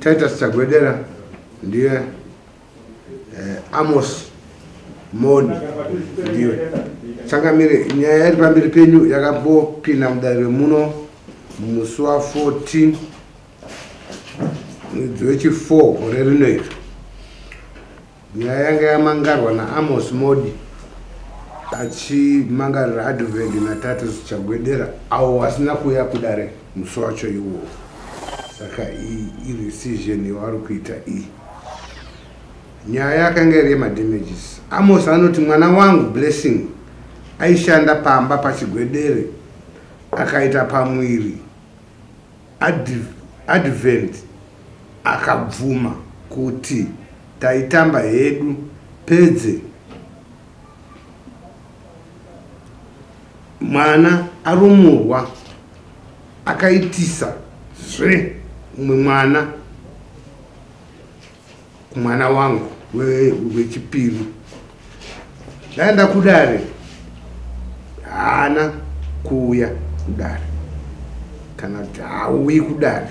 Titus Chagwedera ndiye, Amos Modi ndiwe. Changamire, nyaya iri pamberi penyu yakambopinda mudare muno musi wa14 mwedzi wechi4 gore rino iri. Nyaya yanga yamangarwa naAmos Modi achimangarira Advent naTitus Chagwedera, avo vasina kuuya kudare musi wacho iwowo. Saka iyi irescission yavari kuita iyi. Nyaya yakanga iri yemadamages. Amos anoti, "Mwana wangu Blessing aishanda pamba paChigwedere, akaita pamwiri. Advent akabvuma kuti taitamba hedu. Pedze mwana arumurwa, akaitisa zve umwe mwana kumwana wangu wechipiri. Ndaenda kudare, haana kuuya kudare, kana kuti haauyi kudare.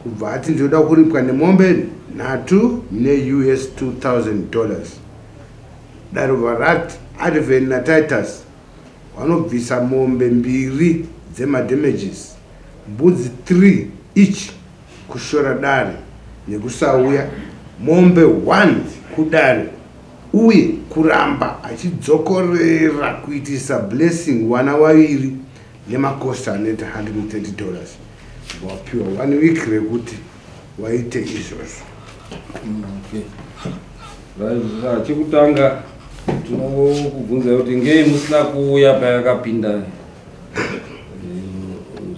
Kubva ati ndinoda kuripwa nemombe 3 neUS $2000. Dare rati Advent naTitus vanobvisa mombe 2 dzemadamages, mbudzi 3 each kushora dare nekusauya, mombe 1 kudare, uye kuramba achidzokorera kuitisa Blessing vana vaviri, nemacosts anoita $130. Wapiwa one week rekuti waite izvozvo." Okay. Right, chekutanga tinokubvunzai kuti ngei musina kuuya payakapinda?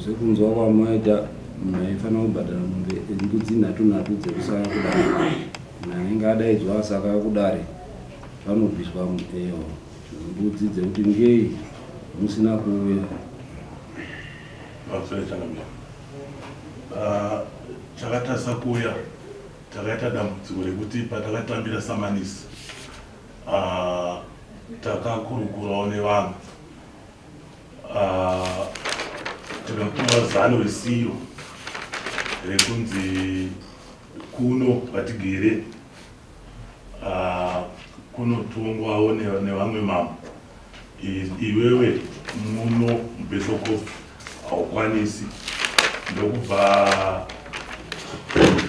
Sekunzwa kwamaita, munhu aifanira kubhadhara mombe, mbudzi nhatu nhatu dzekusaya kudare. Munhu anenge adaidzwa asakauya kudare, panobviswa mbudzi dzekuti ngei musina kuuya? Pamusoro, changamire. Chakatarisa kuuya, takaita dambudziko rekuti patakatambira samanisi, takakurukurawo nevanhu, tikapiwa zano risiro rekunzi kuno kwatigere kunotongwawo nevamwe mambo. Iwewe muno muBesoko haukwanisi. Ndokubva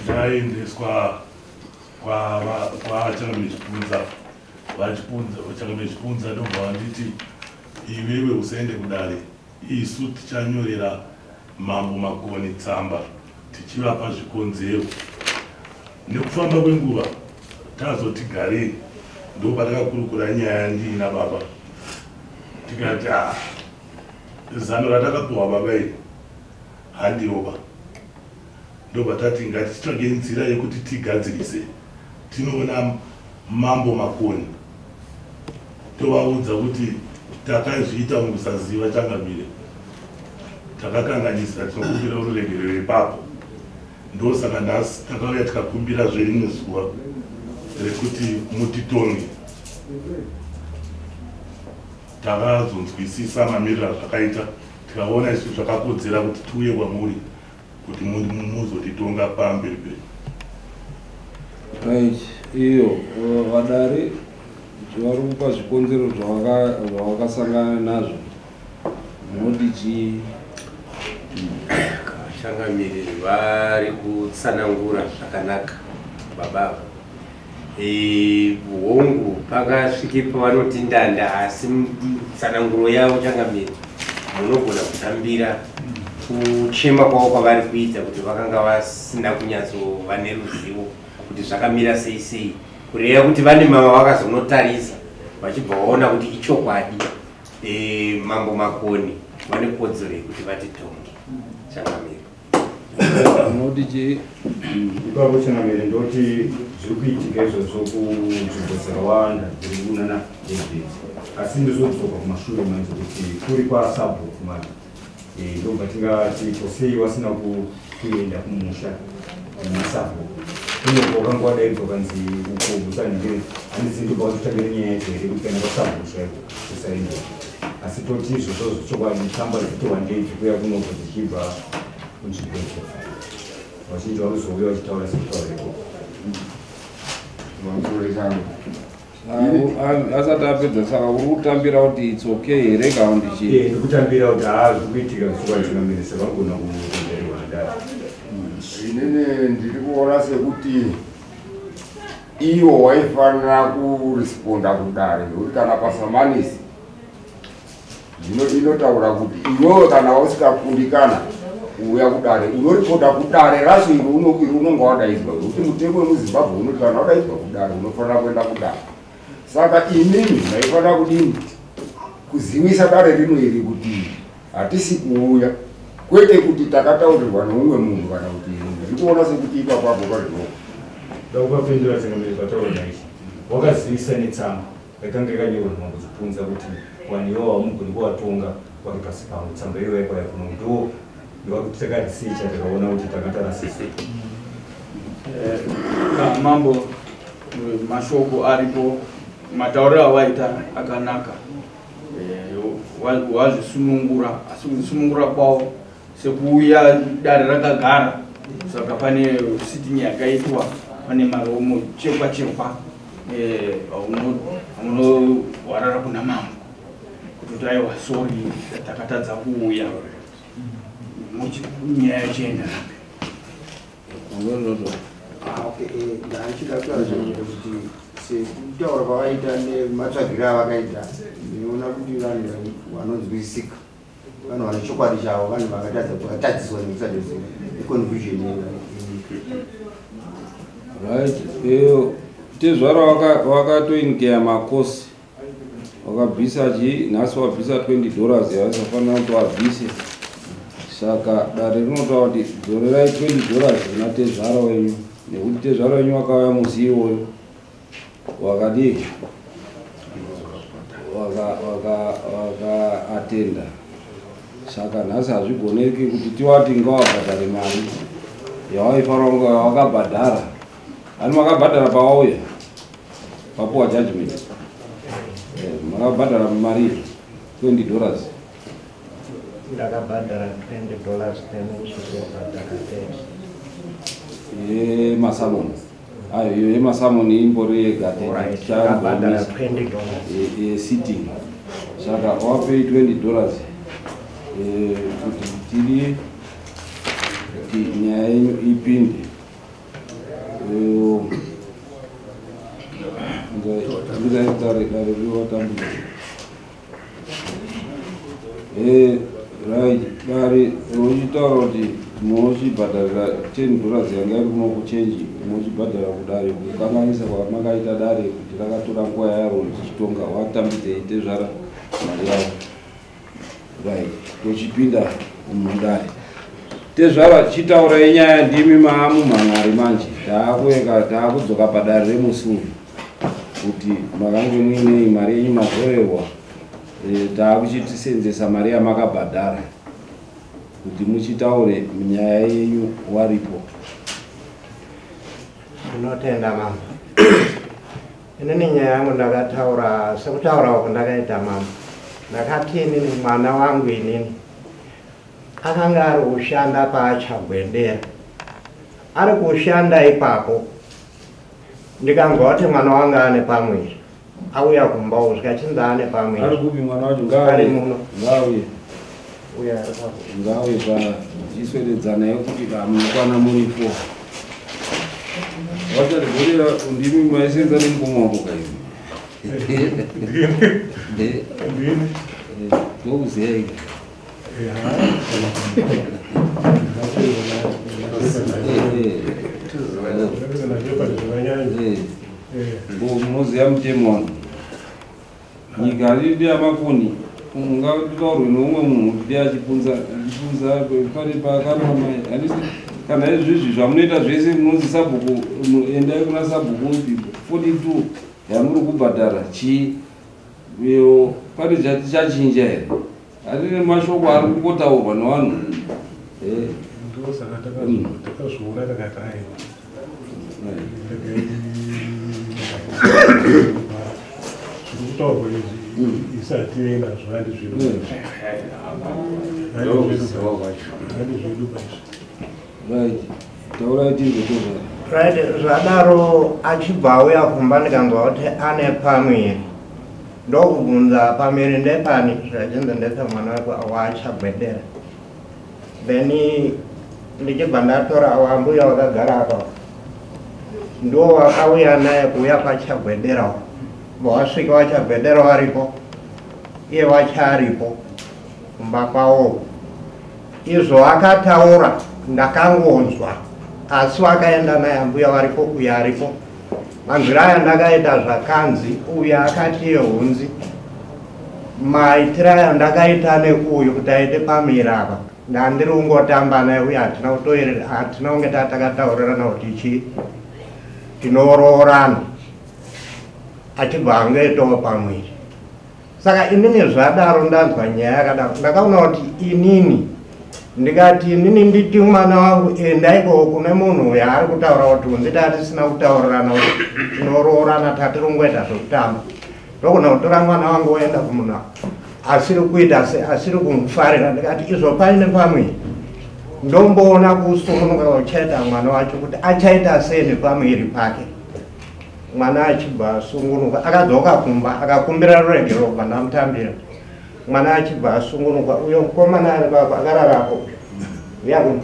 taendeswa kwaChangamire Chipunza. Vachangamire Chipunza ndobva vanditi, "Iwewe usaende kudare, isu tichanyorera Mambo Makoni tsamba tichivapa zvikonzero." Nekufamba kwenguva tazoti garei, ndo patakakurukura nyaya ndiina baba, tikati, "Ah, zano ratakapiwa baba iri handiroba." Ndobva tati ngatitsvage nzira yekuti tigadzirise, tinoona Mambo Makoni, tovaudza kuti takazviita mukusaziva. Changamire, takakanganisa, tinokumbira ruregerero ipapo. Ndosaka nhasi takauya tikakumbira zverimwe zuva rekuti mutitonge. Takazonzwisisa mamiriro azvakaita, tikaona isu zvakakodzera kuti tiuye kwamuri kuti muzotitonga pamberi penyu. Right, iyo vadare vari kupa zvikonzero zvavakasangana nazvo, munoti chii? Changamire, vari kutsanangura zvakanaka baba ava. Hongu, pakasvike pavanoti ndanda, asi tsananguro yavo, changamire, munogona kutambira kuchema kwavo kwavari kuita kuti vakanga vasina kunyatsova neruzivo kuti zvakamira sei sei, kureva kuti vane mama vakazonotarisa vachibva vaona kuti ichokwadi, Mambo Makoni vane kodzero yekuti vatitonge, changamire. Munoti chii? Ipapo, changamire, ndoti zviri kuitika izvozvo kunzvimbo dzakawanda dziri kunana David, asi ndizodzoka kumashure manje kuti kuri kwasabhuku manje. Ndobva tingati kosei wasina kuenda kumusha nemasabhuku kunoko wakanga wadaidzwa kanzi uko usanhingire handizi, ndobva wazotangire nyaya yacho here kuti kana kwasabhuku chaiko usaenda? Asi toti izvozvo zvechokwadi, tsamba dziti wandei dzikuuya kunoko dzichibva kunzvimbo idzodzo. Vazhinji vanozouya vachitaura sekutaura ikoko. Asati apedza saka uri kutambira kuti it's okay here kana kuti chii? Ndikutambira kuti haa zviri kuitika zvichokwadi changamire sevangona kutenderwa nedare. Inini ndiri kuona sekuti iwo waifanira kuresponda kudare nekuti kana pasamanisi zvino inotaura kuti iwewe kana usikakundikana kuuya kudare unoripota kudare racho iro unonga wadaidzwa nekuti mutemo wemuZimbabwe unoti kana wadaidzwa kudare unofanira kuenda kudare. Saka imimi maifanira kudini kuzivisa dare rino iri kuti hatisi kuuya, kwete kuti takataurirwa neumwe munhu kana kuti ndiri kuona sekuti ipapo apo pazvinoko. Ndakupapindura changamire zvataura naishe. Wakazivisa netsamba yakanga yakanyorwa namambo Chipunza kuti vanhu ivavo hamugoni kuvatonga vari pasi pangu. Tsamba iyoyo yakauya kuno ndo ndokuti takarisecha takaona kuti tanga tarasiswa. Mambo, mashoko aripo, matauriro awaita akanaka. Wazvisunungura, asi kuzvisunungura kwavo sekuuya dare rakagara, saka pane sitting yakaitwa, pane maromo chekwa chekwa unohwarara kuna mambo kuti aiwa sorry takatadza kuuya, nyaya yochienda. Ndachida kutaura kuti sekutaura kwavaita nematsvagiro avakaita, ndinoona kuti vanhu vanonzwisisika, vanhu vane chokwadi chavo, vanhu vakatadziswa nekusadzodzera neconfusion. Right, tezvara wakatoinkeya makosi, wakabvisa chi nhasi wabvisa $20 yavaisafanira kuti wabvise. Saka dare rinotaura kuti dzorerai $20 kuna tezvara wenyu, nekuti tezvara wenyu wakauya musi iwoyo wakadii wakaatenda. Saka nhasi hazvigoneki kuti tiwati ngawabhadhare mari yawaifanira kunge wakabhadhara. Ani makabhadhara pawauya papuwa judgment, makabhadhara mari $20. Ndakabhadhara $20 then uchizobhadhara 30 yemasamoni. Ayo iyo yemasamoni imbori yega ndakabhadhara $20 yesitting. Saka wapei $20 kuti tiri kuti nyaya yenyu ipinde. Right, dare rochitaura kuti munochibhadharira $10 yanga iri kuno kuchenji, munochibhadhara kudare kukanganisa kwamakaita dare kuti rakatora nguva yaro richitonga watambidzei tezvara mari yavo. Right, tochipinda mudare. Tezvara chitaurai nyaya ndimi maamumhan'ari manje, taakueka taakudzoka padare remusi uyu kuti makange muinei mari yenyu mazorerwa, taakuchitisenzesa mari yamakabhadhara kuti muchitaure nyaya yenyu waripo. Ndinotenda mama. Inini nyaya yangu ndakataura sekutaura uku ndakaita mama. Ndakati inini mwana wangu inini akanga ari kushanda paachagwendera, ari kushanda ipapo, ndikanzwa kuti mwana wangu ane pamwiri, auya kumba kusvika chinzi ane pamwiri. Ari kupi mwana wacho? Ngaauye muno. Ngaauye. Uya ari papo. Ngaauye pachiswededzana yekuti munokwana muri 4. Vachati ndimi maisenza nemukoma wako kaimi. Ndini. Ndokuziyai. Munoziya mutemo wanu. Nyika iri yamakoni ungataurwe neumwe munhu kuti achipunza pari pakarama. Kana izvizvi zvamunoita zvese munonzi sabhuku, endai kuna sabhuku 42 yamuri kubhadhara chii, pane chati chachinja here? Hatine mashoko ari kungotaurwa nevanhu. Ndosaka takazviona takati aiwa zviri kutaurwa izvi isati nazvo handi zvedu handi zvedu paizvi. Right. Taurai tinzwe. Right, zvadaro achibva auya kumba ndikanzwa kuti ane pamuviri. Ndokubvunza pamuviri ndepani, zvichinzi ndepemwana waChagwedera. Then ndichibva ndatora wambuya wakagara apa, ndo wakauya naye kuuya kwaChagwedera. Wasvika waChagwedera waripo, iye wacho aripo kumba kwavo. Izvo akataura ndakangonzwa, asi wakaenda naye ambuya varipo, uyo aripo. Manzwiro aya ndakaita zvakanzi uyo akati hunzi maitiro aya ndakaita neuyu kuti aite pamuviri apa, ndandiri kungotamba naye uye hatina kunge takataurirana kuti chii tinoroorana, achibva angoitawo pamuviri. Saka inini zvadaro ndanzwa nyaya yakadaro, ndakaona kuti inini ndikati inini nditi mwana wangu endaiko kune munhu uyo ari kutaura kuti unzi tatisina kutaurirana kuti tinoroorana, tatiri kungoita zvekutamba. Ndogona kutora mwana wangu oenda kumunhu asiri kuita asiri kumufarira. Ndikati izvo paine pamuviri, ndomboona kusungunuka kuchaita mwana wacho kuti achaita sei nepamuviri pake. Mwana achibva asungunuka akadzoka kumba akakumbira ruregero kubva ndamutambira. Mwana achibva asungunuka, uyo mukomana ari papo akararapo uya kuno,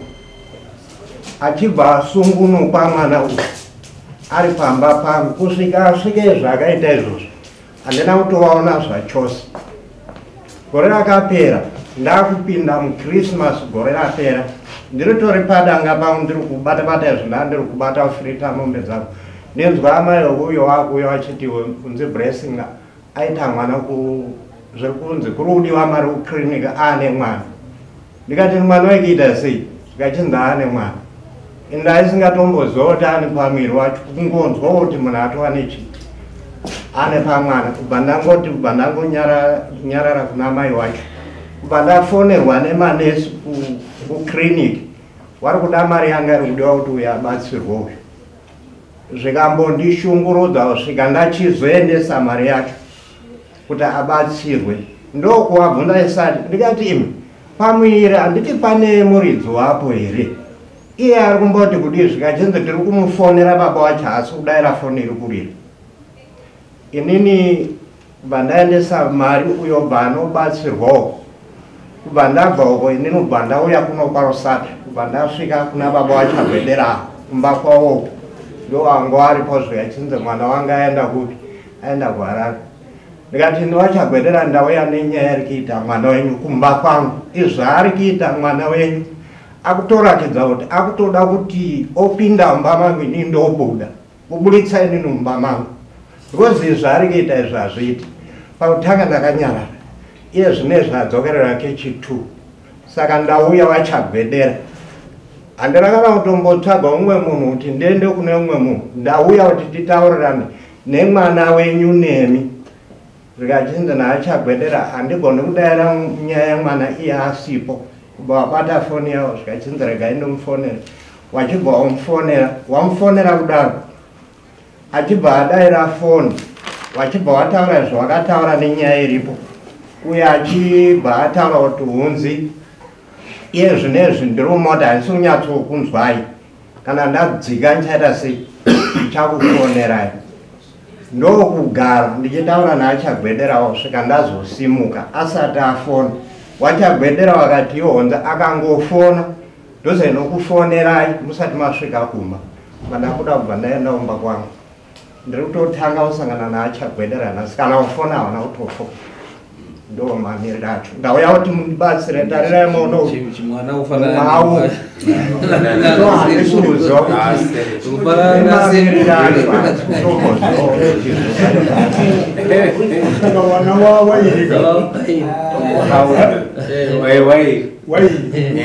achibva asungunukwa mwana uyu ari pamba pangu kusvika asvike zvaakaita izvozvo handina kutovaona zvachose. Gore rakapera ndakupinda muChristmas, gore rapera ndiritori padanga pangu ndiri kubata bata izvo, ndandiri kubata furita mombe dzangu, ndinzwa amai uyo wakuuya achiti unzi Blessing aita mwana, zviri kunzi kuri kudiwa mari kukiriniki aane mwana. Ndikati mwana wekuita sei? Zvikachinzi aane mwana. Indaisingatomboziva kuti ane pamuviri wacho, kungonzwa kuti munhu atova nechii ane pamwana. Kubva ndangoti kubva ndangonyarara kuna mai wacho, kubva ndafonerwa nemanesi kukiriniki, wari kuda mari yanga iri kudiwa kuti uyo abatsirwe uyu. Zvikambondishungurudza kusvika ndachizoendesa mari yacho kuti abatsirwe. Ndokuvabvunza isati ndikati imi pamuviri handiti pane muridzi wapo here? Iye ari kumboti kudii? Zvikachinzi tiri kumufonera baba wacho haasi kudaira foni iri kurira. Inini kubva ndaendesa mari uyo bva anobatsirwawo, kubva ndabva uko inini kubva ndauya kuno kwaRusape, kubva ndasvika kuna baba waChagwedera kumba kwavo, ndo wanga aripo. Zvikachinzi mwana wanga aenda kupi? Aenda kuHarare. Ndikati ndiwaChagwedera ndauya nenyaya iri kuita mwana wenyu kumba kwangu. Izvaari kuita mwana wenyu akutoratidza kuti akutoda kuti opinda mumba mangu, inini ndobuda kuburitsa inini mumba mangu, because izvaari kuita izvi hazviiti. Pakutanga ndakanyarara, iye zvinezvi adzokerera kechi2. Saka ndauya waChagwedera, handina kana kutombotsvaga umwe munhu kuti ndiende kune umwe munhu, ndauya kuti titaurirane nemwana wenyu nemi. Zvikachinzi naachagwedera handigoni kudaira nyaya yemwana iye asipo. Kubva wabata foni yavo, zvikachinzi regai ndomufonera. Wachibva wamufonera, wamufonera kudaro achibva adaira foni, wachibva wataura zvawakataura nenyaya iripo. Uye achibva ataura kuti hunzi iye zvinezvi ndiri mumota, handisi kunyatsokunzwai, kana ndadzika ndichaita sei, ndichakufonerai. Ndokugara ndichitaura naachagwedera kusvika ndazosimuka asati afona. Wachagwedera wakati ihonza akangofona ndozenokufonerai musati masvika kumba. Mandakuda kubva ndaenda kumba kwangu, ndiri kutotanga kusangana naachagwedera nhasi, kana kufona havana kutofona. Ndo mamiriro acho. Ndauya kuti mundibatsire, tarirai maono mau ndo handisi kuziva kuti mamiriro acho handisi kutomboziva. Saka wana wairika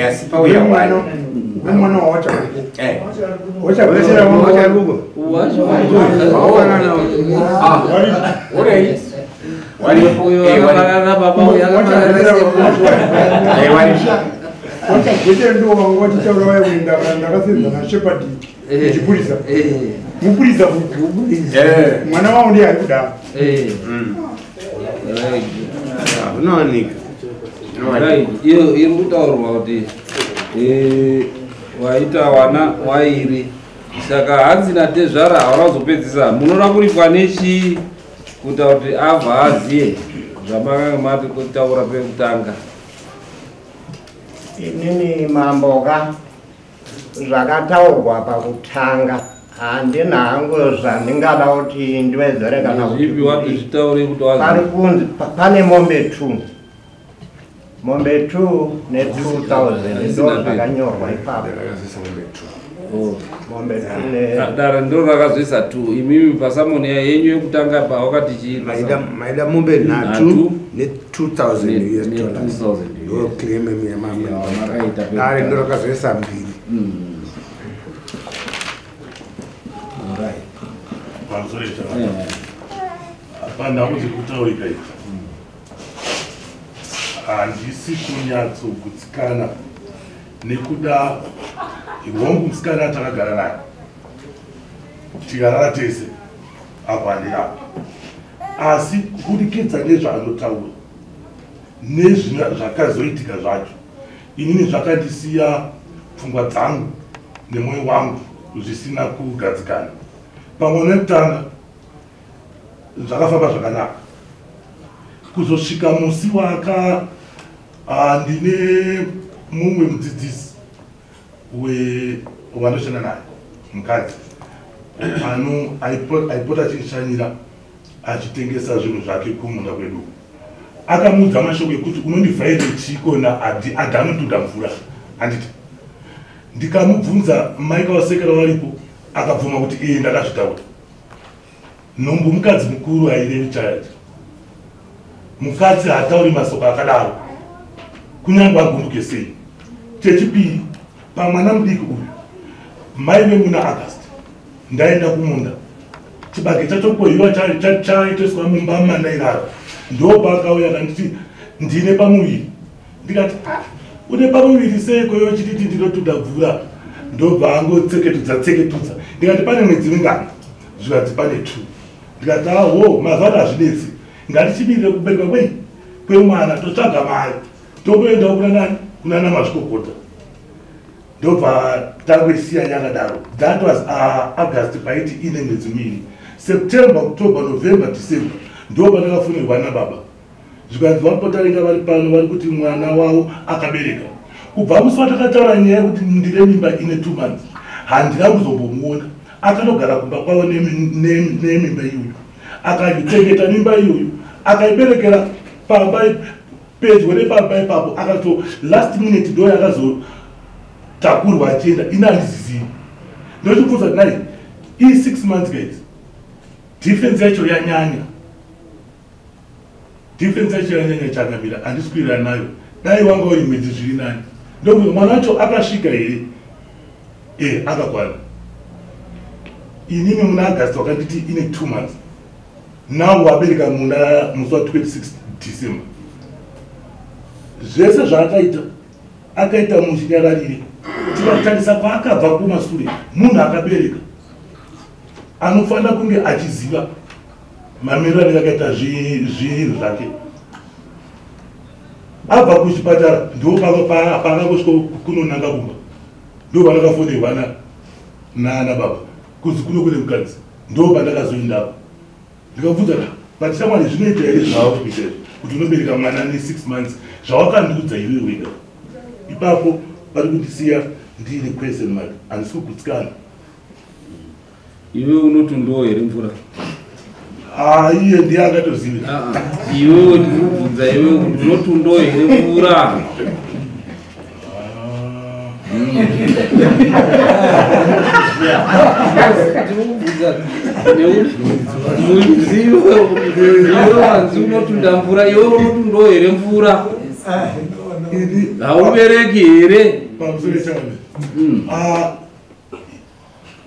Asi pauya mwana mwana wawachaguko wachagwesera Wachaguko. Wachagwetera ndo wanga wachitaura waya kuti ndakasenza naShepard muchipurisa, mupurisa futi, mwana wavo ndiye ari kudaro. Zvinowanika. Right, iyo iri kutaurwa kuti Waita wana wairi. Saka hanzi natezvara hauna kuzopedzisa. Munoda kuripwa nechii kuita kuti abva aziye zvamakanga mati kutaura pekutanga? Inini mamboka zvakataurwa pakutanga handina hangu zvandingada kuti ndiwedzere kana Zvipi wati zvitaure kuti wazi? Pari kunzi pane mombe 2. Mombe 2 ne 2000 ndo zvakanyorwa ipapo. Mombe 2 ne Dara ndiro rakazoisa 2. Imimi pasamoni yenyu yekutanga pa wakati chii? Maida mombe nhatu ne 2000 US Ne dollars. 2000 Ndo claim yemamwe. Makaita Dare ndiro rakazoisa mbiri. Pamusoro ichava. Panhau dzekutaurika idzi handisi kunyatsogutsikana nekuda hongu musikana atakagara naye tikarara tese apo handirapo, asi kubudikidza nezvaanotaura nezvakazoitika zvacho, inini zvakandisiya pfungwa dzangu nemwoyo wangu zvisina kugadzikana. Pamwe nekutanga zvakafamba zvakanaka kuzosvika musi waka ndine mumwe mudzidzisi wanoshanda naye mukadzi ano aipota achindishanyira achitengesa zvinhu zvake kumunda kwedu. Akamuudza mashoko ekuti unondivhaire chiko naadhi anotuda mvura handiti. Ndikamubvunza Maika wasekera varipo, akabvuma kuti iye ndakazvitaura. Nhumbu mukadzi mukuru hairevi chayacho. Mukadzi haatauri masoko akadaro kunyange agumbuke sei. Chechipiri, pamwana mudiki uyu mai vemuna August ndaenda kumunda, chibage chacho kohiwa chaitoswa mumba mandairara, ndopaakauya akanditi ndine pamuviri. Ndikati une pamuviri seiko iwe uchititi ndinotuda mvura? Ndobva angotseketudza tseketudza. Ndikati pane mwedzi mingani? Zvikanzi pane 2. Ndikati aho mazuva ano hazvinetsi, ngatichimirire kuberekwa kwei kwemwana totsvaga mari tomboendawo kuna nani kunana mazvikokota. Ndobva tangoisiya yakadaro. That was August paiti ine mwedzi miviri. September, October, November, December ndo pandakafonерwa nababa, zvikanzi vapotaringa vari pano vari kuti mwana wavo akabereka. Kubva musi watakataura nyaya yekuti ndine mimba ine 2 months handina kuzombomuona. Akanogara kumba kwavo nemimba iyoyo, akaichengeta mimba iyoyo, akaiberekera pamba pedyo nepamba ipapo. Akato last minute ndo yakazotakurwa achienda. Ini handizizivi, ndochibvunza kuti nai ii 6 months guys, difference yacho yanyanya, difference yacho yanyanya chakamira, handisi kuwirirana nayo. Dai wanga uri mwedzi zviri nani. Ndokuti mwana wacho akasvika here? Akakwana. Inini muna August wakanditi ine 2 months, now wabereka muna musi wa26 December. Zvese zvaakaita akaita muchinyararire. Tikatarisa kwaakabva kumasure, munhu akabereka anofanira kunge achiziva mamiriro anenge akaita zvinhu zvake. Abva kuchipatara ndo paakangosvika kunonanga kumba, ndo pandakafonerwa nana baba kunzi kuno kune mukadzi. Ndo pandakazoendapo ndikabvunza but shamwari zvinoita here zvava kuita izvi kuti unobereka mwana ne6 months zvawakandiudza iwe wega? Ipapo pari kundisiya ndiine question mark, handisi kugutsikana. Iwe unotundawo here mvura? Iye ndiye akatoziva. Iwewe ndikubvunza iwe kuti unotundawo here mvura? Ndikubvunza muzive iwe wanzi unotunda mvura, iwe unotundawo here mvura? Haubereki here? Pamusoro chame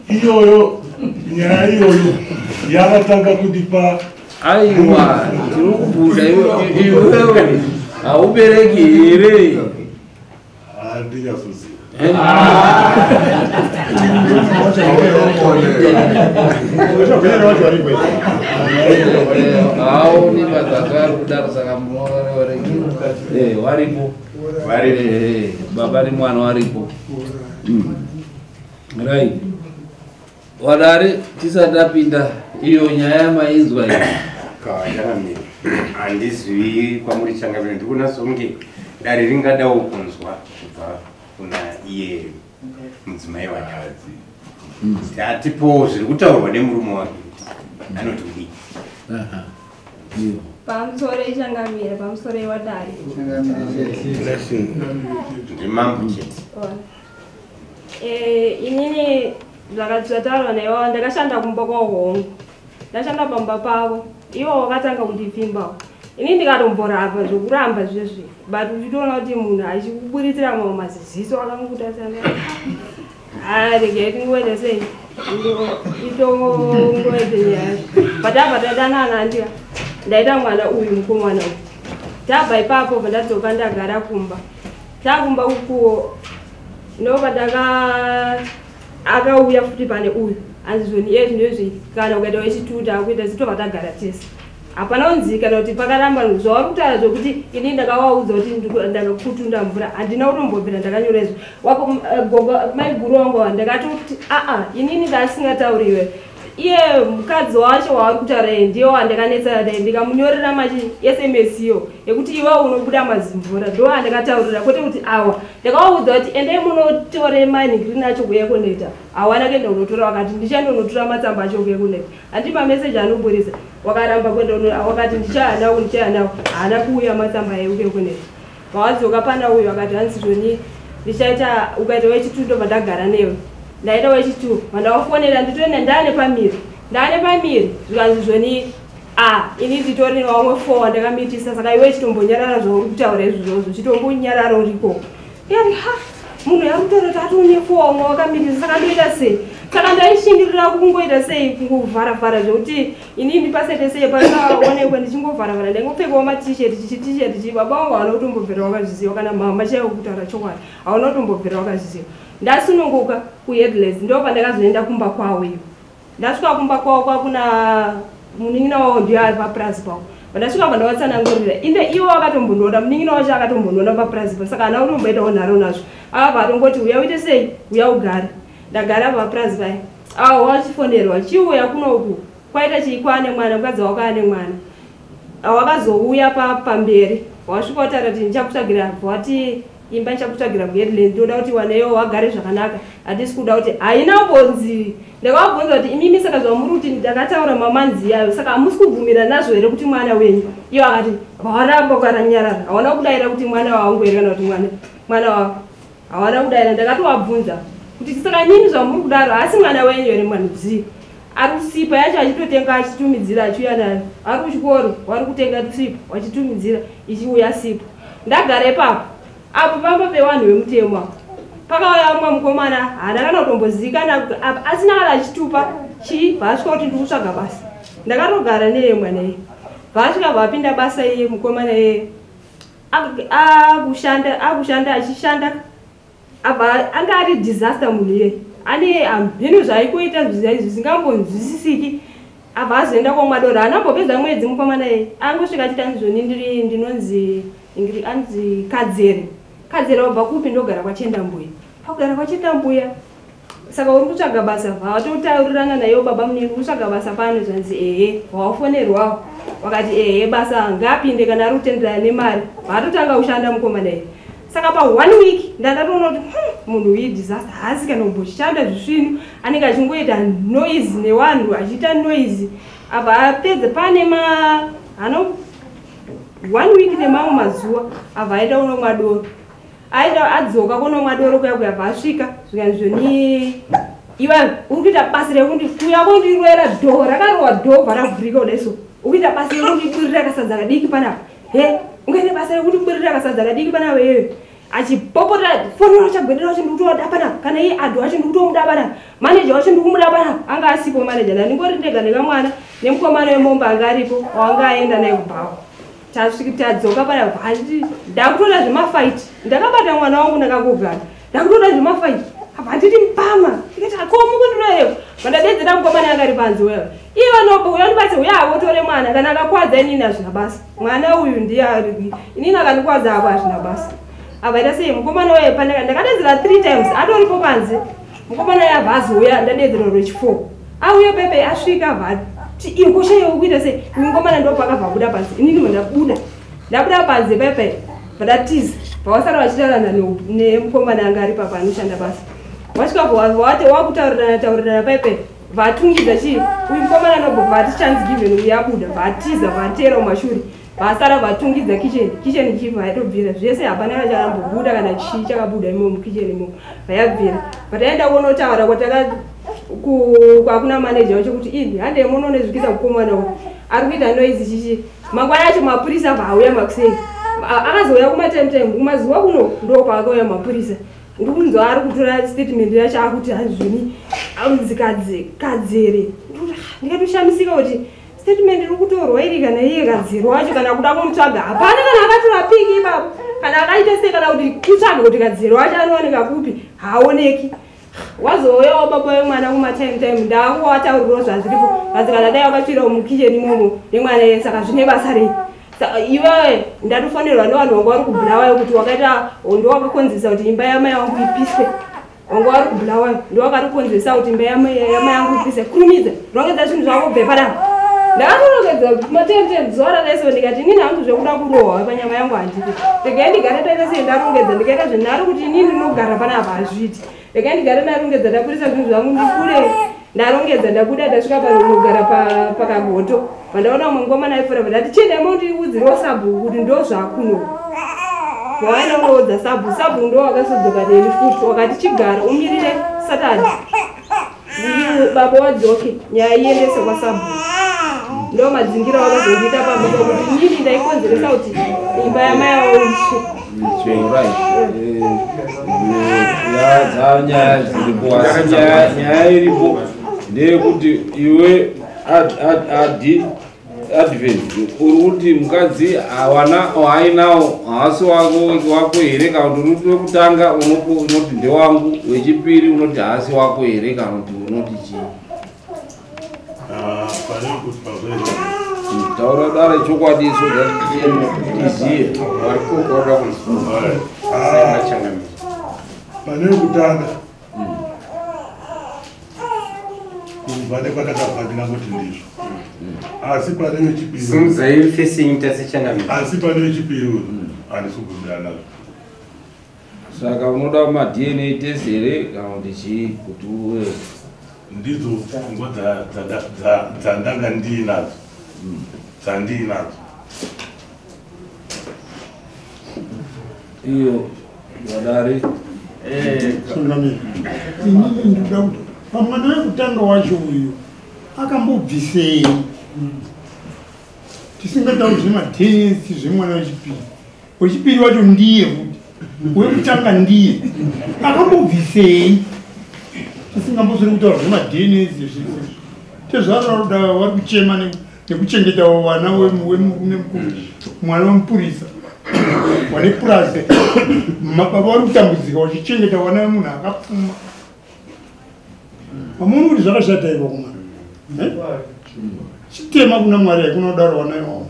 iyoyo nyaya iyoyo yakatanga kundipa. Aiwa, tinokubvunza iwewe haubereki here? Handinyazoziva. Haoni mazaka ari kudaro, saka munorerekera waripo, baba nemwana waripo. Right. Wadare tisati tapinda iyo nyaya yamainzwa iyi. Changamire, handizivi kwamuri changamire, ndikuona songe dare ringadawo kunzwa kubva kuna iye mudzimai wake. Atipowo zviri kutaurwa nemurume wake kuti anoti kudii. Pamusoro ichangamire, pamusoro iwadare. Ndimambo chete. Inini zvataurwa naivo, ndakashanda kumba kwahongu, ndashanda pamba pavo, ivo vakatanga kundipfimbawo. Ini ndikatomboramba zvokuramba zvezvi, but uchitoona kuti munhu achikuburitsira mamwe maziziso akangokutasana, regai tingoita sei, itongoite nyaya. But abva tadanana, andika ndaita mwana uyu mukomana uyu. Tabva ipapo pandadzoka ndagara kumba, takumba ukuwo ndopandaka akauya futi pane uyu anzi zvoni iye zvinozvi kana ukaita wechituta akuita zitobva tagara tese. Hapana kunzi kana kuti pakaramba zvauri kutaura zvokuti ini ndakavaudza kuti ndakakutunda mvura, handina kutombobvira ndakanyora izvo. Gogo maiguru wangu ndakatoti aa inini ndasingatauriwe, iye mukadzi wacho wauri kutaura iye ndiye wandakanetsana naye, ndikamunyorera machi SMS iyo yekuti iwe unobuda mazimvura, ndo andakataurira, kwete kuti awa. Ndakavaudza kuti endai munotore manhigirini acho kuEconet, hawana kuenda kunotora, wakati ndichandonotora matsamba acho kuEconet, handi mameseji anoburisa. Wakaramba kuenda, wakati ndichaya nawo, ndichaya nawo, haana kuuya matsamba ekuEconet. Vawadzoka pana uyu akati hanzi zvoni ndichaita ukaita wechitu ndobva ndagara newe. Ndaita wechitu, vandawafonera nditoenda ndaane pamiri, zvikanzi zvoni a ini nditori nevamwe 4 wandakamitisa, saka iwe chitombonyarara zvauri kutaura izvozvo, chitombonyarara uriko. Ndikati ha, munhu ari kutaura kuti atone 4 wamwe wakamitisa, saka ndoita sei? Saka ndaishingirira kungoita sei, kungovharavhara zvekuti inini pasete sei pasaonekwe ndichingovharavhara, ndaingopfekawo matisheti chitisheti chi. Baba vangu hawana kutombobvira wakazviziva, kana mama chaivo kutaura chokwadi hawana kutombobvira wakazviziva. Ndasununguka kuHeadless, ndo pandakazoenda kumba kwavo iyo. Ndasvika kumba kwavo kwakuna munin'ina wavo ndiye ari papurazi pavo. Pandasvika pandavatsanangurira, inde ivo vakatombondiona, munin'ina wacho akatombondiona papurazi pavo, saka haana kutomboitawo nharo nazvo. Akabva atongoti uya uite sei, uya ugare. Ndagara papurazi paya, awo wachifonerwa chiuya kunoku kwaita chii, kwaane mwana, mukadzi wako ane mwana. Wakazouya pamberi wasvika wataura kuti ndichakutsvagira, wati imba ndichakutsvagira kuHeadland, ndoda kuti waneyo wagare zvakanaka, hatisi kuda kuti haina bonzi. Ndakavabvunza kuti imimi saka zvamuri kuti ndakataura mamanzi yayo, saka hamusi kubvumira nazvo here kuti mwana wenyu? Iyo akati vawaramba ukaranyarara, hawana kudaira kuti mwana wangu here kana kuti mwana wavo, hawana kudaira. Ndakatovabvunza kuti saka imimi zvamuri kudaro haasi mwana wenyu here? Mwana zii ari kusipa yacho achitotenga achitumidzira achiuya nayo, ari kuchikoro wari kutenga sipa wachitumidzira ichiuya sipa. Ndagara ipapo apo pamba pevanhu vemutemo apo pakauya mumwe mukomana, haana kana kutombozikana, asina kana achitupa chii, bvaasvika kuti ndiri kutsvaga basa. Ndakatogara neye mwana iye, bvaasvika bvapinda basa iye mukomana iye akushanda achishanda, abva anga ari disaster munhu iye, ane hamheno zvaikoita zvisingambonzwisisiki. Abva azoenda kwamwadoro, haana kumbopedza mwedzi mukomana iye, angosvika achiti anzvoni ndinonzi anzi Kadzere wabva kupi? Ndogara kwaChendambuya. Pakugara kwaChendambuya, saka uri kutsvaga basa? Vawatotaurirana naiwo baba munini, uri kutsvaga basa pano? Zvanzi ehe. Wawafonerwawo wakati ehe, basa ngaapinde kana ari kutenderana nemari. Vaatotanga kushanda mukomana iye. Saka pa 1 week ndandatoona kuti munhu uyu disaster, haasi kana kumboshanda zvisvinu, anenge achingoita noise nevanhu, achiita noise. Abva apedza pane ano 1 week nemamwe mazuva, abva aenda kunomwa doro, aenda adzoka kunomwa doro kuya kuya, abva asvika zvikanzi zvoni iwe uri kuita basa rekundi kuya kundirwera dhoo rakarohwa dhoo bva ravhurika kudai so, uri kuita basa rekundiburira kasadza kadiki panapa, he ungaite basa rekundiburira kasadza kadiki panapa iyoyo. Achipopotera fonera chagwedera wacho ndikutoda panapa, kana iye adho wacho ndikutomuda panapa, maneja wacho ndikumuda panapa. Anga asipo maneja, ndandingori ndega nekamwana nemukomana wemombe anga aripo wanga aenda naye kubhawa. Tasvika tadzoka panapa, ndakutoda zvemafaiti, ndakabata mwana wangu ndakangogara, ndakutoda zvemafaiti, apa handiti mpama, ndikati ko mukundirorewo. Vandadedzera mukomana anga ari panze uya, iye vanobo uya ndibatse uya avotore mwana, kana akakwadza inini hazvina basa, mwana uyu ndiye ari inini akandikwadza apo hazvina basa. Abva aita sei mukomana waye pandaka ndakadedzera 3 times atoripo panze. Mukomana waye abva azouya ndadedzera rwechi4. Auya pepe asvika abva ati iyo kosha iwe ukuita sei? Uyu mukomana ndo paakabva abuda panze. Inini ndabuda. Ndabuda panze pepe vandatiza. Pavasara vachitaurana nemukomana anga ari papa anoshanda basa. Wasvika wati wakutaurirana taurirana pepe vatungidza chii uyu mukomana anobva vati chance given uyu abuda vatiza vateera kumashure vasara vatungidza kitchen kitchen ichibva yatobvira zvese hapana chakambobuda kana chii chakabuda imomo mukitchen imomo vayabvira vataenda kunotaura kwataka kwakuna manager wacho kuti ini handei munonezvikisa mukomana uyu ari kuita noise chichi mangwana acho mapurisa vauya makuseni akazouya kumatime time kumazuva kuno ndo paakauya mapurisa ndikunzwa ari kutora statement yacho akuti hazvini anzi kadzere ndikatoshamisika kuti statement iri kutorwa iri kana iye kadzere wacho kana kuda kumutsvaga hapana kana akatora piki ipapo kana akaita sei kana kuti kutsvaga kuti kadzere wacho anooneka kupi haaoneki wazouyawo baba wemwana kumatime time ndakuwataurirawo zvazviripo vanzi kana dai wakatsvirawo mukicheni imomo nemwana iye saka zvine basa rei iwewe ndatofanirwa nevanhu vanga vari kubulawayo kuti wakaita ndo wakakonzeresa kuti imba yamai wangu ipiswe wanga vari kubulawayo ndo wakatokonzeresa kuti imba yamai yangu ipiswe kurumidza rongedza zvinhu zvako kubve panapa ndakatorongedza matime zuva raraiso ndikati inini hangu zvekuda kurohwa panyama yangu handidi regai ndigare taita sei ndarongedza ndikaita zvenharo kuti inini ndinogara panapa hazviiti regai ndigare ndarongedza ndaburisa zvinhu zvangu ndikure ndarongedza ndabuda ndasvika panogara pakagoto pandaona umwe mukomana aipfuura ndati chiendai mondiudzirawo sabhuku kuti ndo zvakuno waenda unoudza sabhuku sabhuku ndo wakasodzoka neni futi wakati chigara umirire satani baba wadzoke nyaya iendese kwasabhuku ndo madzingira wakazondiita pamba pakuti inini ndaikonzeresa kuti imba yamai wavo itsve. Nyaya dziripo asi nyaya iripo ndeyekuti iwe advent uri kuti mukadzi hawana waainawo haasi wako here kana kuti uri wekutanga unoti ndewangu wechipiri unoti haasi wako here kana kuti unoti chii taura dare chokwadi so that tiziye pane wekutanga kubva nekwatakabva ndingangoti ndizvo asi pane wechipiri simudzai fesi yenyu tasechangamira asi pane wechipiri handisi kubvumirana nazvo saka unoda maDNA test here kana kuti chii kuti uwe ndidzo pfungwa dzandanga ndiinadzo dzandiinadzo iyo vadare Changamire inini ndinoda kuti pamwana wekutanga wacho uyu akambobvisei tisingatauri zvematesi zvemwana wechipiri wechipiri wacho ndiye futi wekutanga ndiye akambobvisei tisingambosori kutaura zvemaDNA zvese tezvaroda vari kuchema nekuchengeta vana wemurume mukuru mwana wemupurisa wane purazi mababa vari kutambudzika vachichengeta vana vemunhu akapfuma hamuoni kuti zvakashata ivo kumana chitema kuna Mwari haikuna kudaro vana ivavo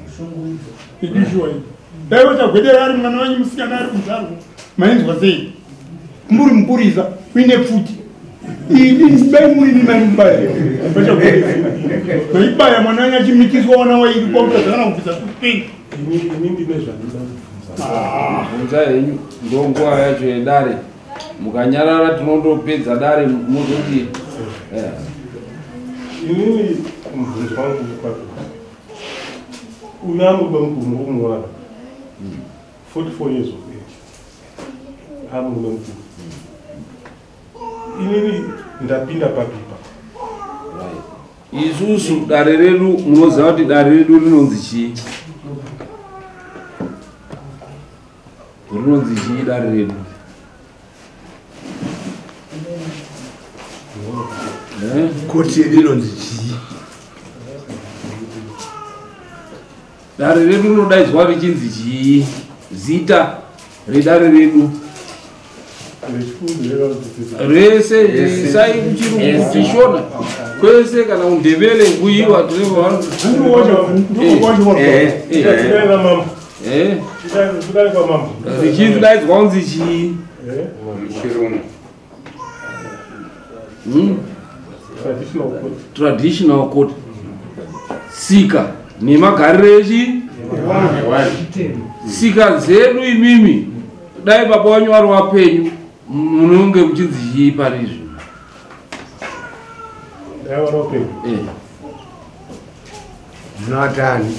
idishuwa iyi dai vachagwedera ari mwana wenyu musikana ari kuzvarwa mainzwa sei muri mupurisa uine pfuti ini dai murimi maimubaya vachagwedera maibaya mwana wenyu achimitiswa wana wairi kwakutadzana kubvisa kupei ini ndine zvandinoda bvunza henyu ndo nguva yacho yedare mukanyarara tinondopedza dare mozoti inini mubvunzo wangu kwato uyu amurume mukuru ndokumuona 44 years of age amurume mukuru inini ndapinda papipa isusu dare redu munoziva kuti dare redu rinonzi chii rinonzi chii dare redu Koti yedu inonzi chii dare redu rinodaidzwa richinzi chii zita redare redu rese sai kuchirungu chishona kwese kana kundebele kuiwa Ndiko kwacho mama Richidaidzwa kunzi chii? Traditional court. Tsika nemagariro echi tsika dzedu imimi dai baba wanyu vari wapenyu munonge muchinzi chii pari izvi? Munatani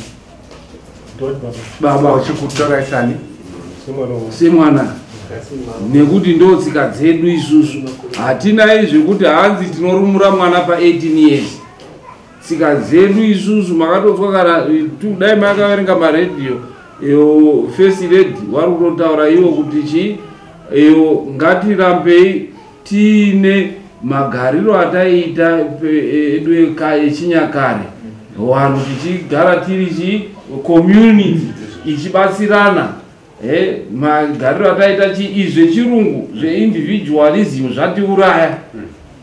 baba uchikutoraisani semwana nekuti ndo tsika dzedu isusu hatina izvekuti hanzi tinorumura mwana pa 18 years. Tsika dzedu isusu makatotswa kana dai makaverenga maredhiyo iyo first lady vari kutotaura ivo kuti chii iyo ngatirambei tiine magariro ataiita edu echinyakare vanhu tichigara tiri chi community ichibatsirana magariro ataita chi izvi zvechirungu zveindividualism zvatiuraya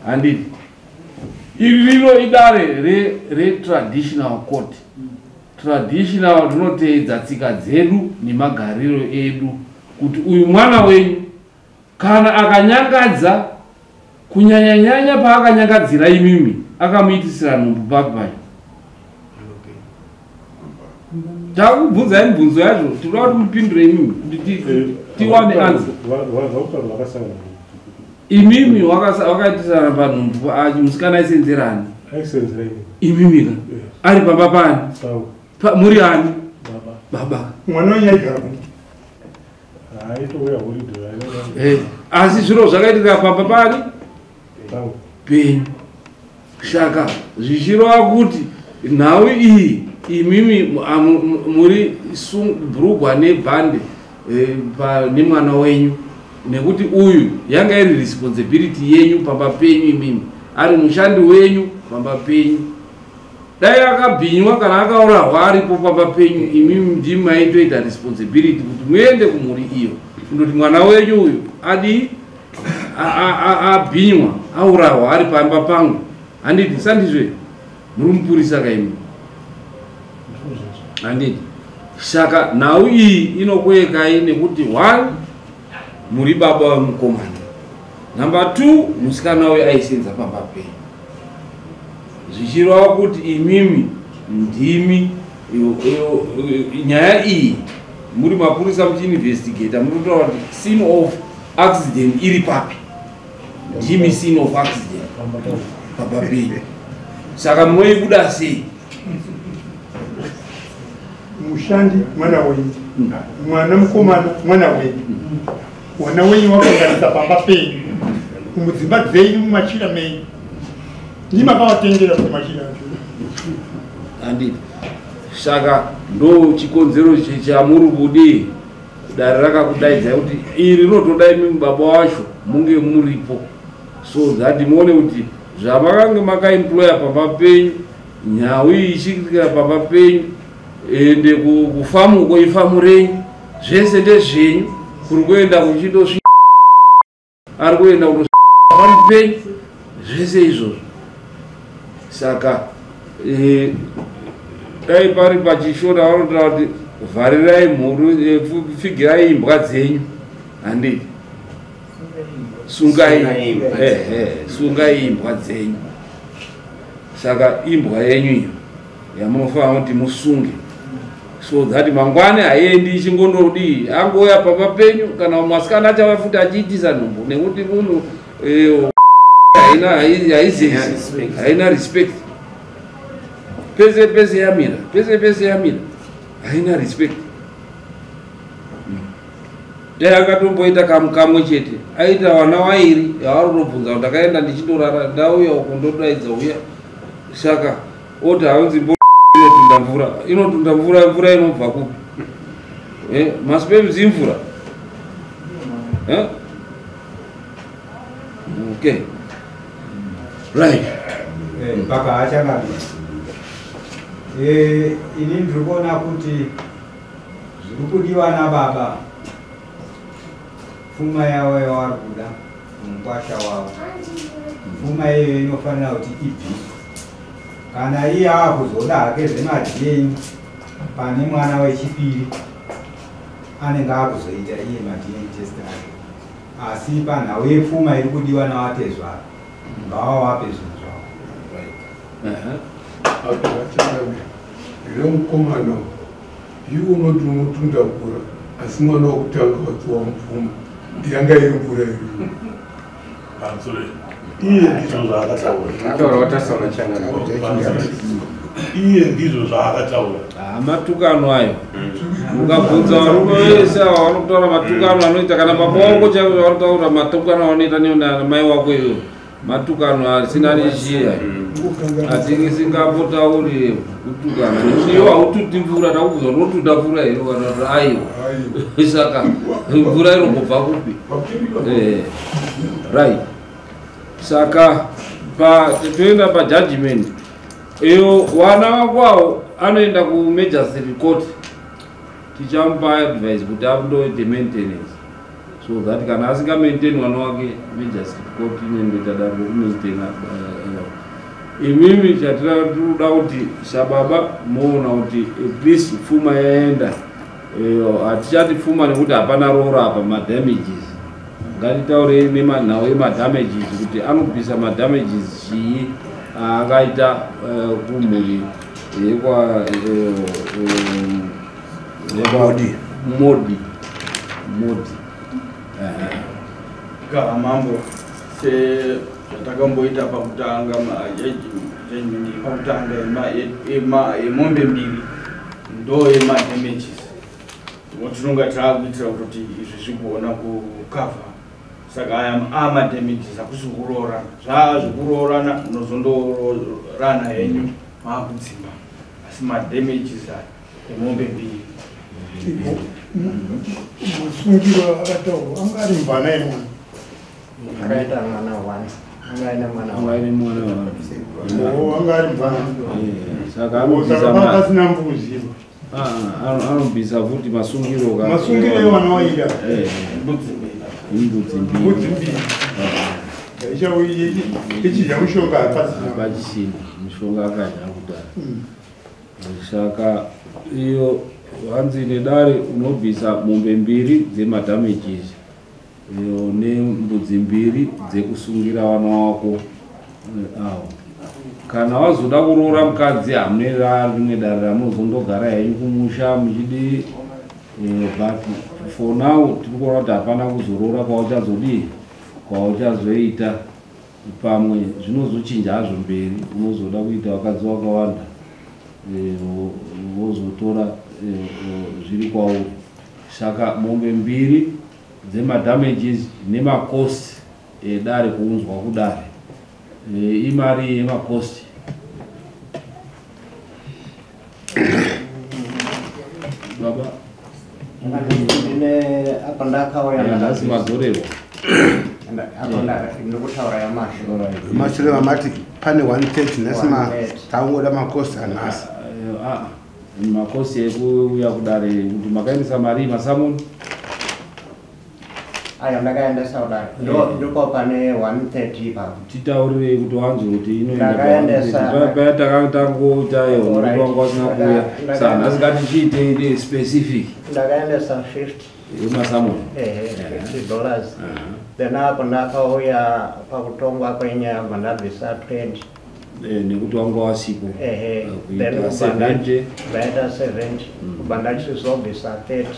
handiti. Iri rino idare retraditional court. Traditional rinoteedza tsika dzedu nemagariro edu kuti uyu mwana wenyu kana akanyangadza kunyanyanyanya paakanyangadzira imimi akamuitisira nhumbu papi pacho. Takubvunzai mibvunzo yacho tinoda kuti mupindure imimi kuti tiwane answer. Imimi wakaitisana panhumbu musikana aisenzerani? Imimi ka ari pamba pani? Muri ani? Baba. Mwana wenyu aigara kupi? Asi zviro zvakaitika pamba pani? Penyu. Saka zvichireva kuti nhau iyi imimi muri bhurugwa nebhande nemwana wenyu nekuti uyu yanga iri responsibility yenyu pamba penyu imimi ari mushandi wenyu pamba penyu. Dai akabhinywa kana akaurahwa aripo pamba penyu imimi ndimi maitoita responsibility kuti muende kumhuri iyo kundoti mwana wenyu uyu adi abhinywa aurahwa ari pamba pangu handiti sandizve muri mupurisa kaimi handiti. Saka nhau iyi inokwekai nekuti 1 muri baba wemukomana, number 2 musikana uyu aisenza pamba penyu zvichireva kuti imimi ndimi nyaya iyi muri mapurisa muchiinvestigata munotaura kuti scene of accident iri papi, ndimi scene of accident pamba penyu. Saka munoibuda sei? Mushandi mwana wenyu, mwana mukomana mwana wenyu, mwana wenyu wakanganisa pamba penyu mudzimba dzenyu mumachira menyu ndimakawatengera kuti machira acho handiti. Saka ndo chikonzero chamuri kudii dare rakakudaidzai kuti iri rinotoda imimi baba wacho munge muripo so that muone kuti zvamakange makaemploya pamba penyu nhau iyi ichiitikira pamba penyu ende kufamuko ifamu renyu zvese ndezvenyu kuri kuenda kuchindosvi ari kuenda kunosvi penyu zvese izvozvo. Saka dai pari pachishona vanotaura kuti vharirai mhuru pfigirai imbwa dzenyu handiti sungai sungai imbwa dzenyu. Saka imbwa yenyu iyo yamunofanira kuti musunge so that mangwani haiendi ichingondodii angouya pamba penyu kana masikana achava futi achiitisa nhumbu nekuti munhu haina haizezi haina respect pese pese yamira pese pese yamira haina respect. Dai akatomboita kamukamwe chete aita vana vairi yavari kutobvunza kuti ndakaenda ndichindorara ndauya uko ndodaidza uya saka oti haunzi inotunda mvura inotunda mvura mvura inobva kupi? Maspems imvura. Okay right mpaka achangamira. Ini ndiri kuona kuti zviri kudiwa nababa pfuma yavo yavari kuda mukwasha wavo pfuma iyoyo inofanira kuti ibviswe. Kana iye akuzoda hake zvemadheni pane mwana wechipiri Anenge akuzoita iye maDNA test ake, asi panhau yepfuma iri kudiwa navatezvara, ngavavape zvinhu zvavo. Ndine mukomana, iwe unoti unotunda mvura, asi mwana wokutanga wadziwa mupfuma yanga iri mvura iri. Iye ndizvo zvaakataura, iye ndizvo zvaakataura. Matukano ayo, ukabvunza varume vese ava vanotaura matukano anoita, kana baba wako chaivo vanotaura matukano avanoita namai wako iyoyo, matukano asina nechiya atisingambotauri kutukana, nekuti iwo haututi mvura. Takubvunza, unotuta mvura here? Kana kuti aiwa, saka mvura inongobva kupi? Right, saka toenda pajudgment iyo. Wana wako awo anoenda kumagistrate court, tichamupa advice kuti andoite maintenance, so that kana asingamaintain mwana wake, magistrate court inondoita dare rekumaintaina. Imimi chatinoda kuti sababa moona kuti at least pfuma yaenda. Hatichati pfuma nekuti hapana roora apa. Madamages, ngatitaurei nemanhau emadamages, kuti anobvisa madamages chii aangaita kumhuri yekwa Modi. Modi, Modi. Gara mambo, sezvatakamboita pakutanga, majudgment pakutanga yemombe mbiri ndo yemadamages tinonga taakuitira kuti izvi zvigona kukavha. Saka aya amadamages, hakusi kuroorana. Zvaa zvekuroorana, munozondoroorana henyu maakudzimba, asi madamages aya emombe mbiri. Masungiro akataurwa, anga ari mvana yemwana. Akaita mwana one, anga aine mwana. Anga aine mwana one. Oh, anga ari mvana. Saka Oh, anobvisa saka panga pasina mbuzi. Ah, anobvisa futi masungiro Masungiro evana waida. Imbudzi mbiri. Mbudzi mbiri. Ichidya mushonga hapasina. Hapachisina mushonga, akadya kudhara. Saka iyo hanzi nedare unobvisa mombe mbiri dzemadamages iyo nembudzi mbiri dzekusungira vana wako avo. Kana wazoda kuroora mukadzi, hamune rimwe dare ramunozondogara henyu kumusha muchidi, but for now tiri kuona kuti hapana kuzoroora kwauchazodii, kwauchazoita. Pamwe zvinozochinja hazvo mberi, unozoda kuita vakadzi vakawanda, wozotora zviri kwauri. Saka mombe mbiri dzemadamages nemacost edare, kuunzwa kudare. Imari yemacost, baba? Ndine apo ndakauya. Nhasi madzorerwa. Apo ndikutaura yamashure. Mashure vamati pane 130 nhasi. 130. Taungoda macost anhasi. Ah, macost ekuuya kudare, kuti makaendesa mari masummons. Ayo ndakaendesa kudare. Ndipo pane 130 ipapo. Titaurirei kuti wanzwe kuti inoenda. Ndakaendesa- Paya takangoitayo Alright. kuti wanga wasina kuuya. Saka nhasi ngatichiitei specific. Ndakaendesa 50. Yemasummons. Ehe, $50. Then apo ndakauya pakutongwa kwenyaya, bva ndabvisa 20. Nekuti wanga wasipo. Ehe. Kuita Then kubva 70. Ndaita 70, kubva ndachizobvisa 30.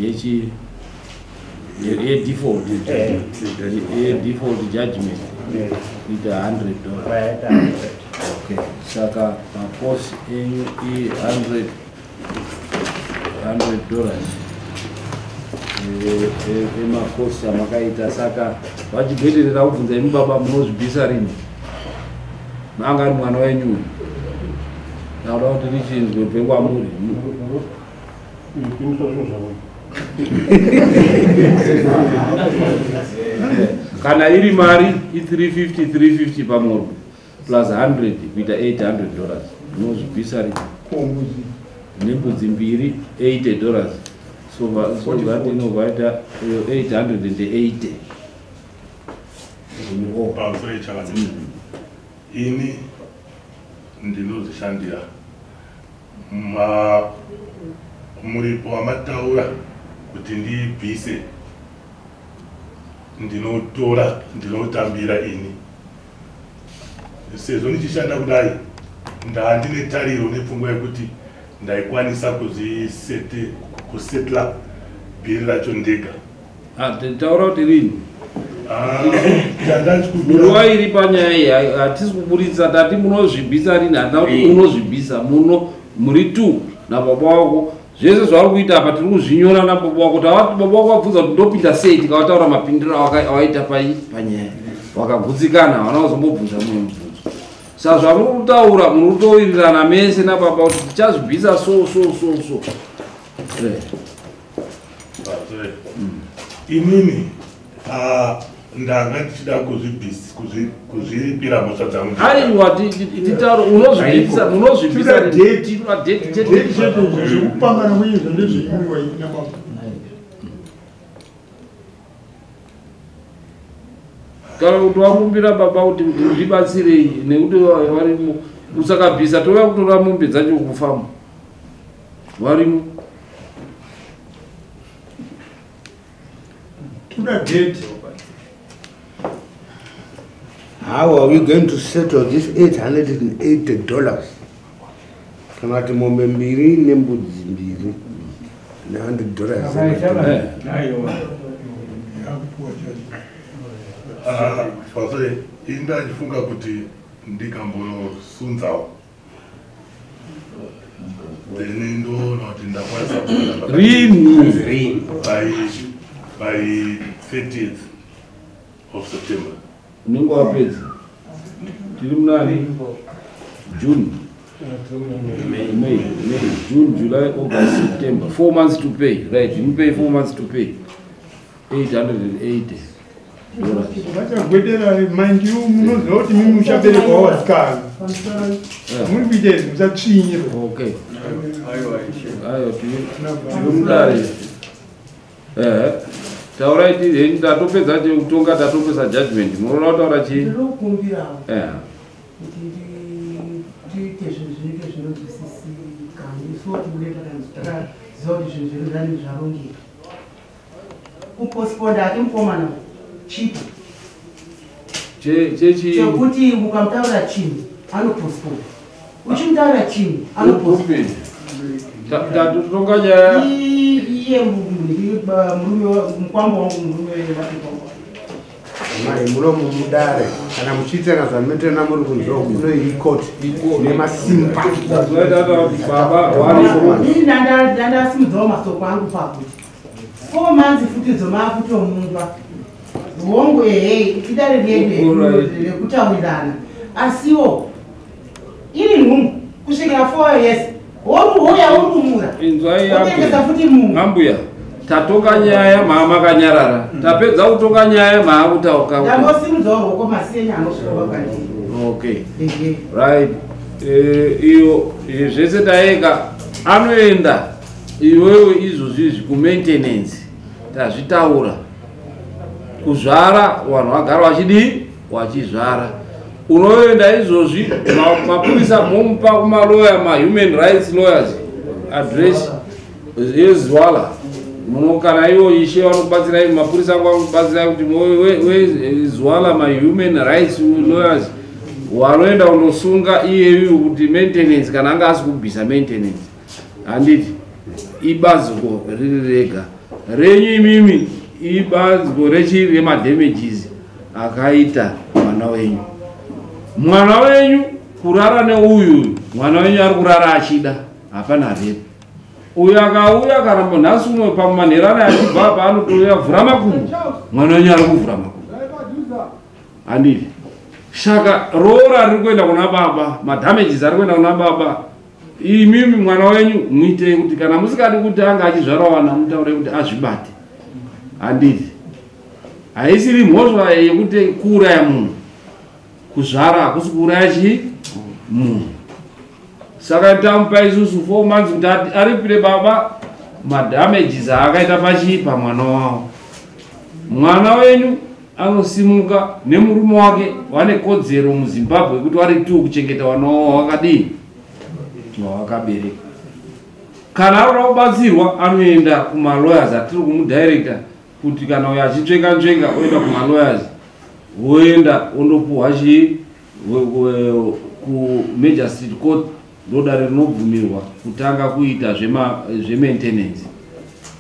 Yechi yedefault. Yedefault judgment kuita $100. Ndaita 100. Okay, saka macost enyu i100 $100 emacost amakaita. Saka vachigwederera kubvunza, imi baba munozvibvisa rini? Anga ari mwana wenyu uyu, ndakuda kuti richinzwe bve kwamuri. Kuimisa zvinhu zvavo. Kana iri mari i350, 350 pamombe plus 100 kuita $800. Munozvibvisa rini? Kombudzi? Nembudzi mbiri $80, so that inobva ita 880. Pamusoro chakadii, ini ndinozvishandira. Muripo wamataura Kuti ndibvise, ndinotora, ndinotambira ini. Sezvo ndichishanda kudai, ndandine tariro nepfungwa yekuti ndaikwanisa kuzvisete kusetla bhiri racho ndega. Taura kuti rini. Nguva iri panyaya iyi hatisi kuburitsa. Tati munozvibvisa rini, hatina kuti unozvibvisa. Muno muri two nababa wako. Zvese zvauri kuita apa tiri kuzvinyora nababa wako. Tavati baba wako vabvunza kuti ndopinda sei, tikavataura mapindiro awaita panyaya, vakagutsikana, havana kuzombobvunza mumwe mubvunzo. Saka zvamuri kutaura, muri kutowirirana mese nababa kuti tichazvibvisa so so so so. Inini ndanga ndichida kuzviripira mhosva dzangu. Aiwa, titaura unozvibvisa, munozvibvisa date chete. Zvekupangana kuizvo ndezveimwiwa nababa. Kana kuti wakumbira baba kuti ndibatsirei nekuti varimo, usakabvisa touya kutora mombe dzacho kufamba varimo. Toda date. How are we going to settle this $880? Kana kuti mombe mbiri nembudzi mbiri ne$100. Pasore, ini ndachifunga kuti ndikambonosunzawo, then ndoona kuti ndakwanisa. Rini? By 30th of September. Unenge wapedza. Tiri munani? June, May, June, July, August, September. 4 months to pay, right? You pay 4 months to pay $880. VaChagwedera, mind you, munoziva kuti mimi muchaberekwawo vasikana. Muri kuita izvi, musatsvinyirwa. Okay, aiwa, tiri mudare. Ehe, taurai henyu. Tatopedza kutonga, tatopedza judgment. Munoda kutaura chii? Ndinokumbirawo kuti tiite zvinhu zvinenge zvinonzwisisika. Isuwo tibude takaziva kuti zvinhu zvedu zvanenge zvarongeka. Kupostponda ake mukomana chipo Chechi chekuti ukamutaurira chinhu anopostponda, uchimutaurira chinhu anopostponda. Tatotonga nyaya. Iye murume, mukwambo wangu, murume wake. Mai, muno mudare kana muchiitana zvamunoitana muri kunzwa kuno, icourt nemasimba. Baba waripo. Ini ndandasimudzawo masoko angu pakuti 4 months futi dzomakutomupa. Hongu, ehe, idare redu rekutaurirana, asiwo iri nhumbu kusvikira 4 years woruhoya worumura. Inzwai. Wotengesa futi mumwe. Ambuya, tatonga nyaya, maamakanyarara. Tapedza kutonga nyaya, maakutauka. Ndambosimudzawo ruoko, masenya anosvika kwandiri. Okay, right. Iyo zvese taeka. Anoenda iwewe izvozvizvi kumaintenance, tazvitaura. Kuzvara vanhu vagara vachidii, wachizvara. Unoenda izvozvi, mapurisa momupa kumaloya, mahuman rights lawyers, address yeZwala muno. Kana ivo ishe vanokubatsirai, mapurisa angu anokubatsirai kuti weZwala, mahuman rights lawyers wanoenda kunosunga iyeyu kuti maintenance, kana anga asi kubvisa maintenance, handiti ibaziko riri rega renyu imimi, ibaziko rechi remadamages akaita mwana wenyu. Mwana wenyu kurara neuyu, mwana wenyu ari kurara achida, hapana rape. Uyu akauya kana nhasi uno pamanherana achibva apa, anotouya vhura makumbo. Mwana wenyu ari kuvhura makumbo, handiti? Saka roora riri kuenda kuna baba, madamages ari kuenda kuna baba. Imimi mwana wenyu muitei kuti kana musikadi kuti anga achizvara vana, mutaure kuti azvibate, handiti? Haisiri mhosva yekuti kuuraya munhu. Kuzvara hakusi kuuraya chii munhu. Saka tamupa isusu 4 months kuti aripire baba madamages aakaita pachii, pamwana wavo. Mwana wenyu anosimuka nemurume wake, vane kodzero muZimbabwe yekuti vari tu kuchengeta vana wavo wakadii, wavakabereka. Kana arikuda kubatsirwa anoenda kumalawyers atiri kumudirector kuti kana uyo achitsvenga nzvenga oenda kumalawyers, woenda ondopuhwa chii kumagistrate court, ndodare rinobvumirwa kutanga kuita zvemaintenance.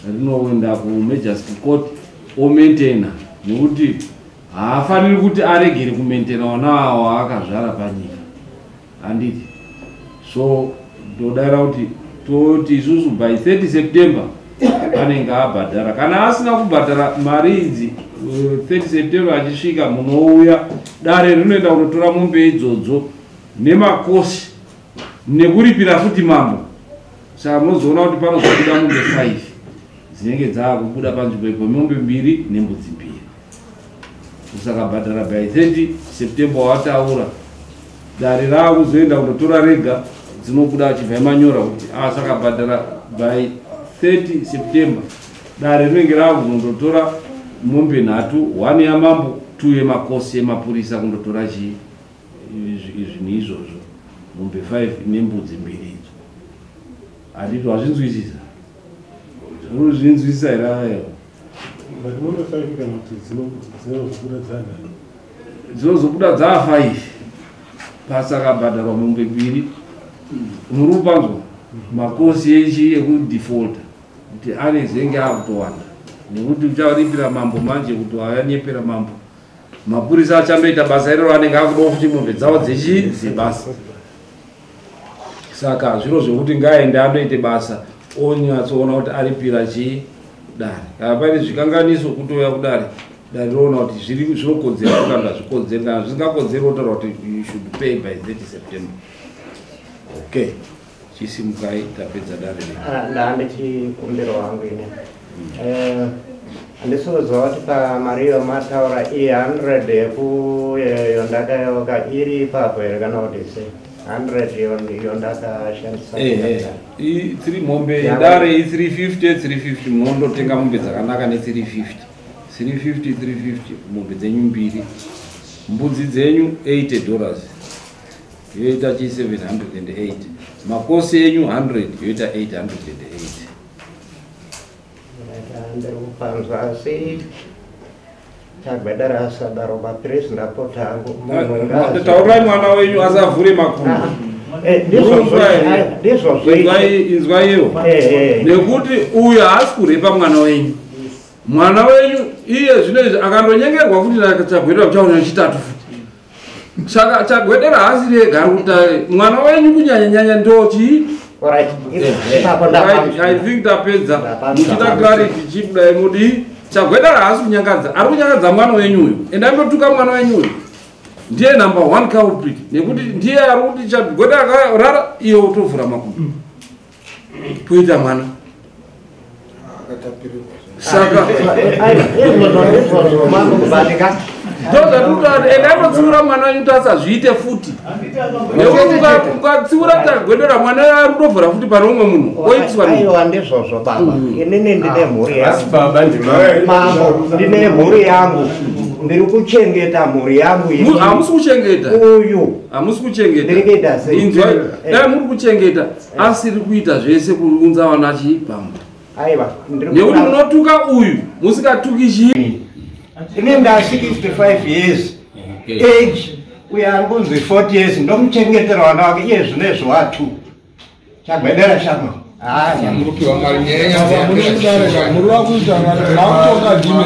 Rinoenda kumagistrate court omaintaina, nekuti haafaniri kuti aregere kumaintaina vana avo waakazvara panyika, handiti? So ndodaira kuti toti isusu by 30 September anenge abhadhara. Kana asina kubhadhara mari idzi 30 September achisvika, munouya, dare rinoenda kunotora mombe idzodzo nemakosi nekuripira futi mambo. Saka munozoona kuti panozobuda mombe 5 dzinenge dzaakubuda panzvimbo ipo, mombe mbiri nembudzi mbiri. Usakabhadhara by 30 September wataura, dare raakuzoenda kunotora rega, dzinobuda achibva manyora kuti asakabhadhara by 30 September, dare rinenge raakuzondotora mombe nhatu, 1 yamambo, 2 yemakosi emapurisa, kundotora chii zvinhu izvozvo, mombe 5 nembudzi mbiri idzo, handiti? Wazvinzwisisa? Urikuzvinzwisisa here ayo? But mombe 5 kana kuti dzinozobuda dzanhani? Dzinozobuda dzaa5 pasakabhadharwa mombe mbiri. Muri kupanzwa makosi echi ekudefaulta kuti anezenge akutowanda, nekuti ucharipira mambo manje kuti wanyepera mambo. Mapurisa achandoita basa iroro, anenge akudawo futi mombe dzavo dzechi dzebasa. Saka zviro zvekuti ngaende andoite basa, onyatsoona kuti aripira chii dare. Kana paine zvikanganiso, kutouya kudare, dare roona kuti zvinokodzera kana hazvikodzeri. Kana zvisingakodzeri, wotaura kuti you should pay by 30 September. Okay, chisimukai, tapedza dare redu. Ndandechikumbiro wangu ine, handisi kuziva kuti pamari yomataura i100 yekuyondakayoka iri ipapo here kana kuti sei 100 yondakashandisa? Ehe, i3 mombe yedare i350 350. Munondotenga mombe dzakanaka ne350 350 350, mombe dzenyu mbiri, mbudzi dzenyu $80, yoita chi 780, makosi enyu 100, yoita 880. Ndiri kupanzwa, asi Chagwedara asadaro mapirisi, ndapota hangu. Munhu Taurai mwana wenyu asavhure makumbo. Ndizvozvo. Inzwaiwo, nekuti uyu haasi kurepa mwana wenyu. Mwana wenyu iye zvino izvi akandonyengerwa futi naChagwedera, kuchaona chitatu futi. Saka Chagwedera haasi rega ari kuti mwana wenyu kunyanyanyanya ndochii. I think tapedza. Muchida clarity chikudai mudi Chagwedera haasi kunyangadza, ari kunyangadza mwana wenyu uyu. Ende andotuka mwana wenyu uyu, ndiye number one culprit, nekuti ndiye ari kuti Chagwedera akarara, iye otovhura makumbo poita mwana. Saka ndozvatikuti ende anotsiura mwana wenyu kuti asazviite futi, nekuti ukatsiura Chagwedera, mwana ari kutovhura futi pane umwe munhu, oitiswa. Aiwa, ndizvozvo baba. Inini ndine mhuri Asi baba ndimambo. Mambo, ndine mhuri yangu, ndiri kuchengeta mhuri yangu ini. Hamusi kuchengeta. Uyu Hamusi kuchengeta. Ndiri kuita sei? Inzwai, dai muri kuchengeta, asiri kuita zvese kuunza vana chipambo. Aiwa, ndiri Nekuti munotuka uyu musikatuki chii. Ine nda 65 years age, uyo ari kunzi 40 years, ndomuchengetera vana vake iye zvino izvi watu Chagwedera shamwa. Murupiwa mari nyaya. Muri kuita makutoka ndime.